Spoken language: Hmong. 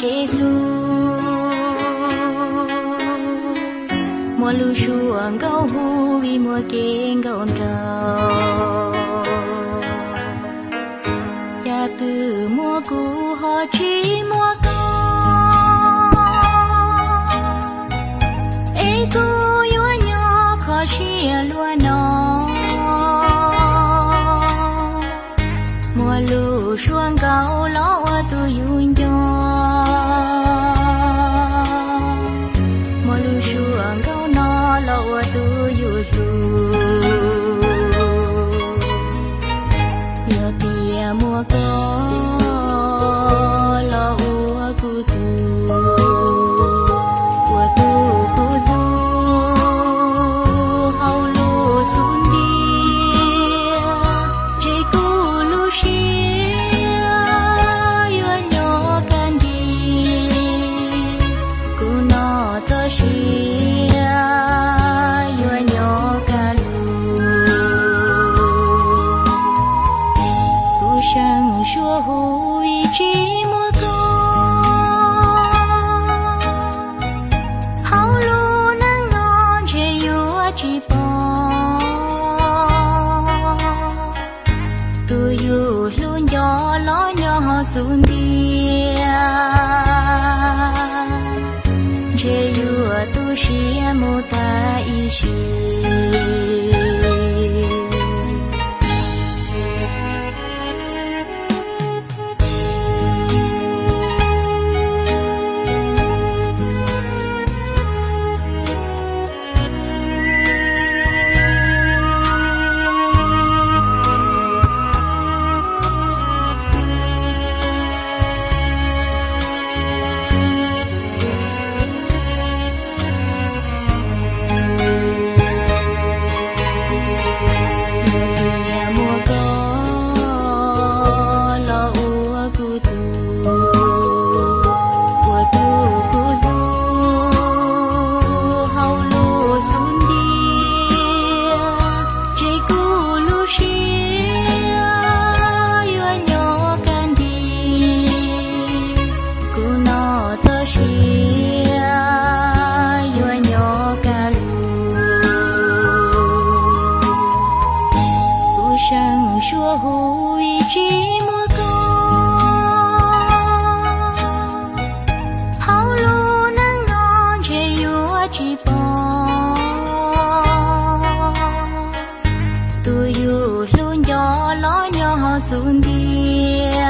kev hlub, muaj lub suab nkauj hu vim muaj kev nkauj nraug. Cas twb muaj kuv ho tsis muaj koj, es kuv yuav nyob kho siab luaj no. Muaj lub suab nkauj los ua tus yus nco, muaj lub suab nkauj no los ua tus yus hlub. Yog tias muaj koj los ua kuv tus, ua tus kuv hlub hauv lub xub ntiag, ntshe kuv lub siab yuav nyob kaj nrig, kuv no txoj sia yuav nyob kaj lug. Kuv seem suab hu vim tsis muaj koj, hauv lub neej no ntshe yuav tsis pom tus yus hlub nco los nyob hauv xub ntiag, ntshe yuav tu siab mus tag ib sim. Yog tias muaj koj los ua kuv tus, ua tus kuv hlub hauv lub xub ntiag, ntshe kuv lub siab yuav nyob kaj nrig, kuv no txoj sia yuav nyob kaj lug. Kuv seem suab hu vim tsis muaj koj, hauv lub neej no ntshe yuav tsis pom tus yus hlub nco los nyob hauv xub ntiag,